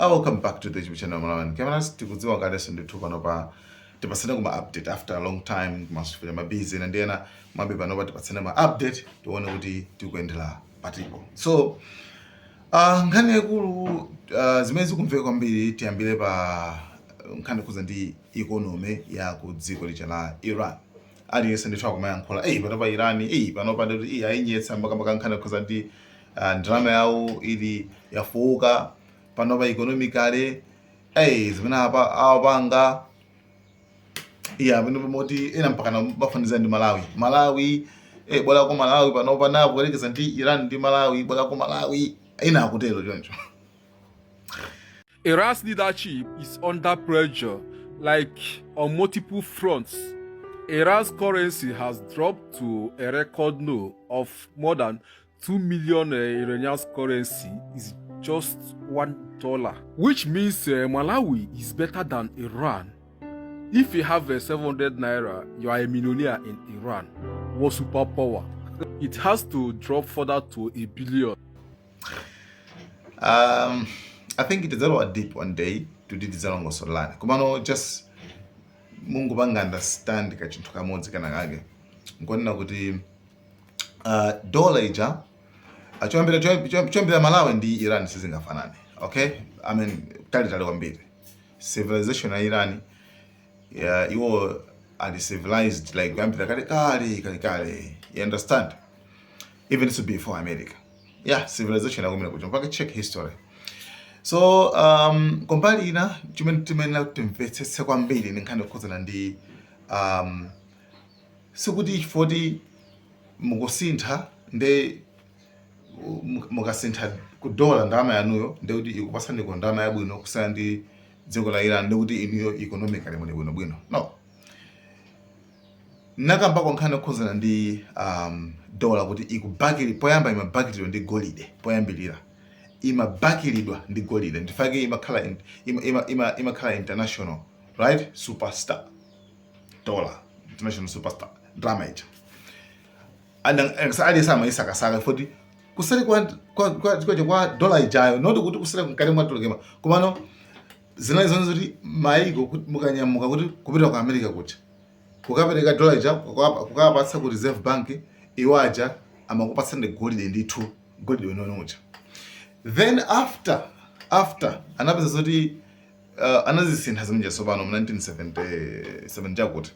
Welcome back to the YouTube channel Malawi Cameras. Tikudziwa kalenso ndithu pano pa tipatsane kuma update after a long time, masufira ma busy na ndiyena mabe. Pano pa tipatsane ma update, tione kuti tikuyendera patipo. So nkhani yaikulu, zimene zikumveka kwambiri, tiyambire pa nkhani kuza ndi economy ya ku dziko lija la Iran. Aliyense ndithu akumayankhula, "Eyi, pano pa Iran, eyi, pano pa ndikuti eyi, ayinyetsa," makamaka nkhani kuza ndi ndalama yawo ili yafuuka pano pa economically. Eyi, zimene apa awapanga iya pano pamoti ena mpaka bafaniza ndi Malawi. Malawi, bola ku Malawi pano panapo kuyerekeza ndi Iran ndi Malawi, bola ku Malawi, ena akutero choncho. Iran's leadership is under pressure, like on multiple fronts. Iran's currency has dropped to a record low of more than 2 million. Iranian's currency is just $1, which means Malawi is better than Iran. If you have a 700 naira, you are a millionaire in Iran. What superpower? It has to drop further to a billion. I think tidzalowa deep one day kuti tidzalongosolelane, komano just mungopanga understand kachinthu kamodzi kana kake, nkonena kuti dollar ija, choyambira Malawi ndi Iran sizingafanane, okay? I mean, talitali kwambiri. Civilization ya Iran ya iwo ali civilized like kuyambira kale kale kale kale, you understand? Even this before America, yeah, civilization yakumene kuja mpaka check history. So kumbali ina chimene timenera kuti timvetsetse kwambiri ndi nkhani yokhudzana ndi sikuti chifoti mukusintha nde mukasintha ku dola ndalama yanuyo ndekuti ikupatsaniko ndalama yabwino kusiyana ndi dziko la Iran, ndekuti inuyo economically muli bwinobwino. No, nakambako nkhani yokhudzana ndi dola kuti ikubakili, poyamba imabakiridwa ndi golide, poyambilira imabakiridwa ndi golide, ndifake imakhala imakhala international, right, superstar dollar, international superstar ndalama ija. Aliyense amayisakasaka foti kuseri kwa dola ijayo, not kuti kuseri mkati mwa dola kema, komano zinali zonse kuti maiko kuti mukanyamuka kuti kupita ku America kuti kukapereka dola ija, kukapatsa ku Reserve Bank, iwo aja amakupatsa ndi golide ndithu, golide weniweni uja. Then after anapeza zoti anazisintha zimenja tsopano mu 1977 chakuti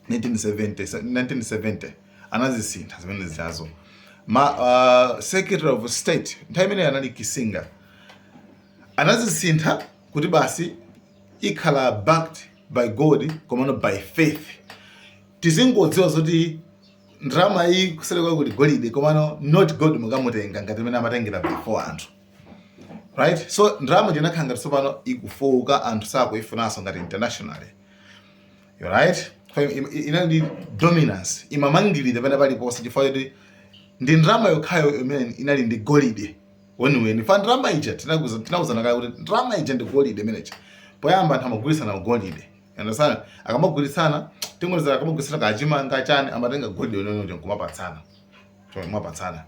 1970, 1970 anazisintha zimene zijazo. Ma Secretary of State nthawi imene anali Kissinger anazisintha kuti basi ikhala backed by gold, komano by faith. Tizingodziwa zoti ndalama iyi kuselekwa kuti golide, komano not gold mukamutenga ngati imene amatengera before anthu, right? So ndalama inakhala ngati tsopano ikufoka, anthu sakuifunanso ngati internationally, you right? Inali ndi dominance, imamangirira pene paliponse chifukwa choti ndi ndalama yokhayo imene inali ndi golide weniweni. Fa ndalama ija tinakuzana kale kuti ndalama ija ndi golide imeneja. Poyamba anthu amagulitsana golide, understand? Akamagulitsana, tingoleza akamagulitsana kachimanga chani, amatenga golide weniweni uja nkumapatsana, kumapatsana.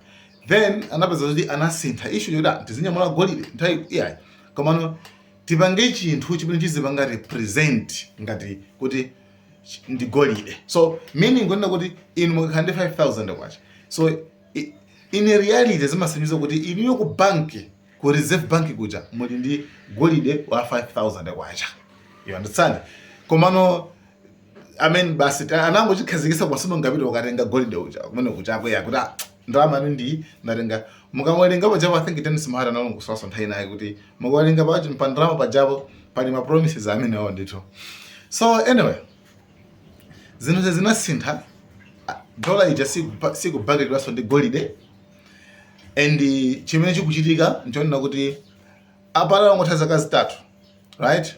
Then anapeza kuti anasintha issue yoti, ah, tizinyamula golide nthawi iyayi, komano tipange chinthu chimene chizipanga represent ngati kuti ndi golide. So meaning kunena kuti inu mukakhala ndi 5000 kwacha, so in reality zimasonyeza kuti inuyo ku banki, ku Reserve Bank kuja, muli ndi golide wa 5000 kwacha, you understand? Komano, I mean, basi anangochikhazikitsa kwa simungapita ukatenga golide uja kumene kuchako ya kuti, ah, ndalama anu ndi ndatenga. Mukawerenga pajapo, I think Dennis Mahata analongosolanso nthawi inayi kuti mukawerenga pa ndalama pajapo pali ma promises amenewo ndithu. So anyway, zinthu zinasintha, dola ija sikubakiridwanso ndi golide. And chimene chikuchitika nchonena kuti apala ngotha zaka 3, right,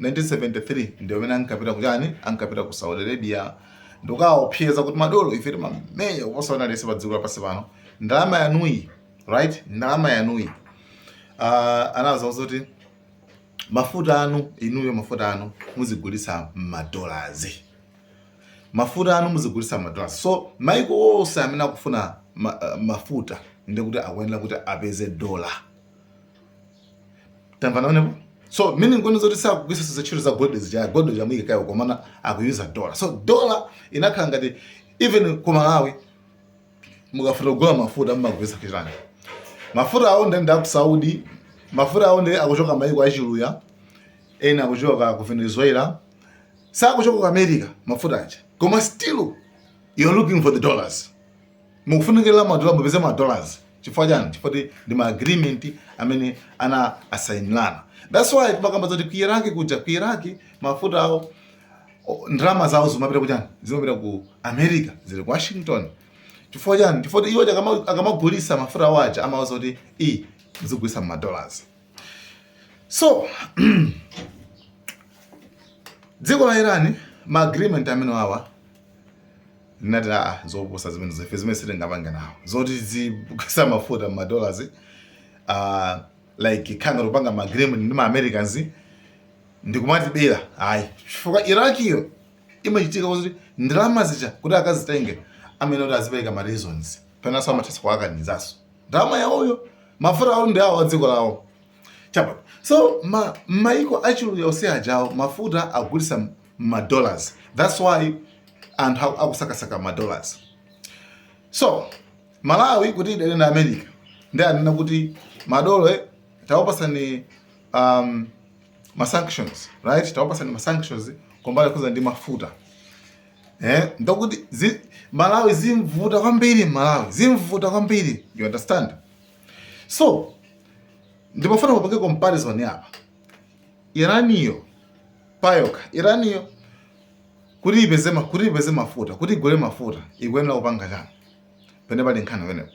1973 ndi pamene ankapita kuchani, ankapita ku Saudi Arabia ndikukaopseza kuti madolo ife timamenya kuposa wina aliyense pa dziko lapansi pano, ndalama yanuyi, right, ndalama yanuyi, anawuza kuti mafuta anu inuyo, mafuta anu muzigulitsa m'madollars, mafuta anu muzigulitsa m'madollars. So maiko onse amene akufuna mafuta ndikuti akuyenera kuti apeze dola. Tamvana pamenepo? So meaning kunena zoti sakugwiritsa ntchito za gold zija, gold chamuyike kayo, komana akuyuza dollar. So dollar inakhala ngati even ku Malawi mukafuna kugula mafuta mmagwiritsa chitani? Mafuta awo ndi aku Saudi, mafuta awo ndi akuchoka maiko achiluya, ena akuchoka ku Venezuela, sakuchoka ku America mafuta aja, koma still you're looking for the dollars. Mukufunikira madola, mupeze ma dollars. Chifukwa chani? Chifukwa kuti ndi ma agreement amene ana asayinirana. That's why timakamba zoti ku Iraq kuja, ku Iraq mafuta awo, ndalama zawo zimapita kuchani? Zimapita ku America, zili ku Washington. Chifukwa chani? Chifukwa kuti iwo akamagulisa mafuta awo aja amawuza kuti i muzigulisa ma dollars. So dziko la Iran, ma agreement amene awa linati, "Aa, zopusa zimene ife zimene sitingapange nawo zoti zigulisa mafuta ma dollars." Like khanga kupanga ma agreement ndi ma Americans ndikumatibera, ayi, chifukwa Irakiyo imachitika kuti ndalama zija kuti akazitenge amene kuti azipereka ma reasons, penanso amathatsa kuakanizaso ndalama yawoyo. Mafuta awo ndi awo a dziko lawo chapa. So maiko achiluya onse ajawo mafuta agulisa ma dollars. That's why anthu akusakasaka ma dollars. So Malawi kuti idere na America ndi anena kuti madolo tawapasani ma sanctions, right? Tawapasani ma sanctions kumbali kuza ndi mafuta, ndokuti Malawi zimvuta kwambiri, Malawi zimvuta kwambiri, you understand? So ndimafuna kupange comparison apa. Iraniyo payokha, Iraniyo kuti ipeze mafuta, kuti igule mafuta, ikuyenera kupanga chani? Pene pali nkhani pamenepo,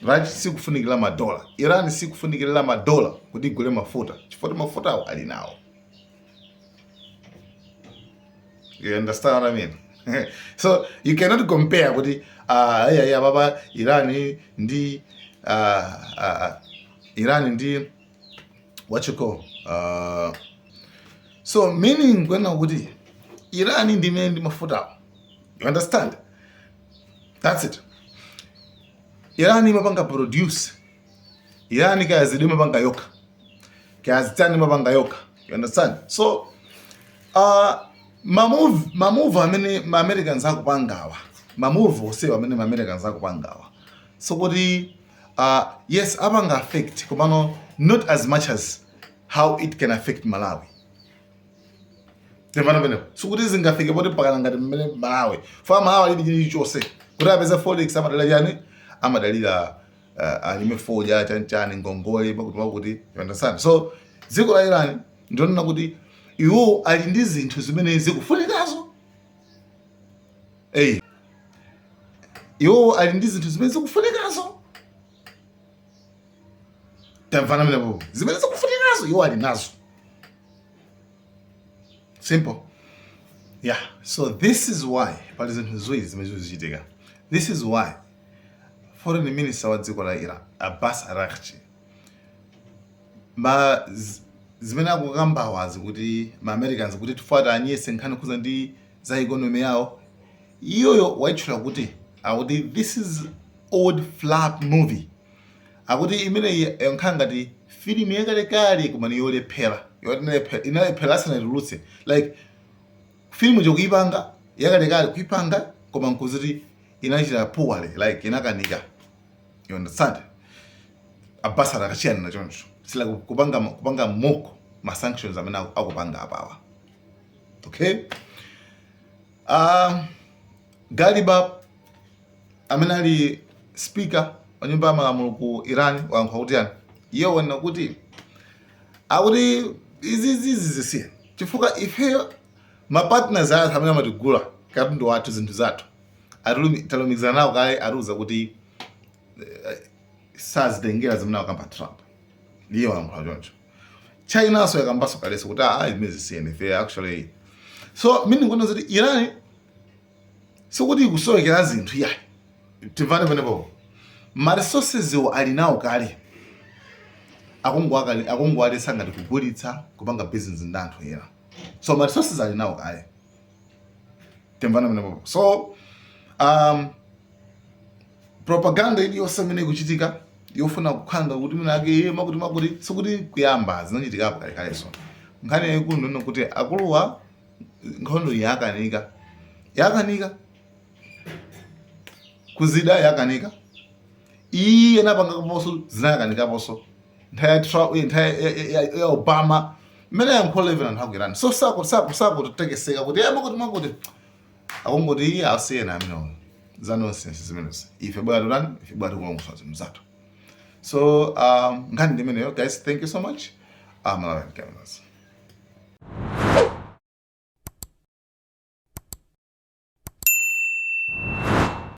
right? Sikufunikira madola. Iran sikufunikira madola kuti igule mafuta chifukwa kuti mafuta awo ali nawo. You understand what I mean? So you cannot compare kuti iya papa Iran ndi Iran ndi what you call, so meaning kwena kuti Iran ndi imene ndi mafutawo. You understand? That's it. Iran imapanga produce. Iran kaya zidi imapanga yokha, kaya zitani imapanga yokha. You understand? So ma move amene ma Americans akupangawa, ma move onsewa amene ma Americans akupangawa, so kuti yes, apanga affect, komano not as much as how it can affect Malawi. Timvana pamenepo? Sikuti zingafike poti pakana ngati mmene Malawi fa Malawi alibe chilichonse kuti apeze forex. Amadalira chani? Amadalira alime fodya, chanichani, ngongole, pakuti pakuti, you understand? So dziko la Iran ndionena kuti iwo ali ndi zinthu zimene zikufunikazo. Eyi, iwo ali ndi zinthu zimene zikufunikazo. Tamvana pamenepo? Zimene zikufunikazo iwo ali nazo. Simple. Yeah, so this is why pali zinthu ziwiri zimene zikuchitika. This is why foreign minister wa dziko la Iran, Abbas Araghchi, ma zimene akukambawazi kuti ma Americans kuti tifuna anyese nkhani khuza ndi za economy yawo, iyoyo waitchula kuti, akuti this is old flop movie. Akuti imeneyi yankhala ngati filimu yakalekale koma ni yolephera, yoti inalephera asanatulutse. Like filimu chokuipanga yakalekale, kuipanga koma nkuziti inachita poorly, like inakanika, you understand? Abbas Araghchi na choncho sila kupanga moko ma sanctions amene akupanga apawa. Okay, Ghalibaf amene ali speaker wa nyumba ya malamulo ku Iran wayankha kuti yani? Iye wanena kuti, akuti izi zisiye chifukwa ifeyo ma partners athu amene amatigula katundu wathu, zinthu zathu, talumikizana nawo kale, atiuza kuti sazitengera zimene akamba Trump. Iye wayankhula choncho. Chinaso yakambaso kaleso kuti ah, zimene zisiyeni ife actually. So meaning kuona kuti Iran sikuti ikusowekera zinthu, yayi. Timvane pamenepo? Ma resources iwo ali nawo kale, akungowaletsa ngati kugulitsa, kupanga business ndi anthu ena. So ma resources ali nawo kale. Timvane pamenepo? So propaganda iliyonse imene ikuchitika Yofuna kukhanga kuti mwina ake makuti makuti, sikuti kuyamba, zinachitikapo kalekaleso. Nkhani yayikulu ndino kuti akuluwa nkhondo yakanika, yakanika kuzida, yakanika iye anapangaponso, zinayakanikanso nthawi ya Trump, nthawi ya Obama mmene yankhula even anthu aku Iran. So sakutekeseka kuti makuti makuti, akungoti iye asiyena amenewo za nonsense zimenezi. Ife bwana tutani? Ife bwana tikulongosola zinthu zathu. So nkhani ndi imeneyo, guys. Thank you so much. Malawian Cameras.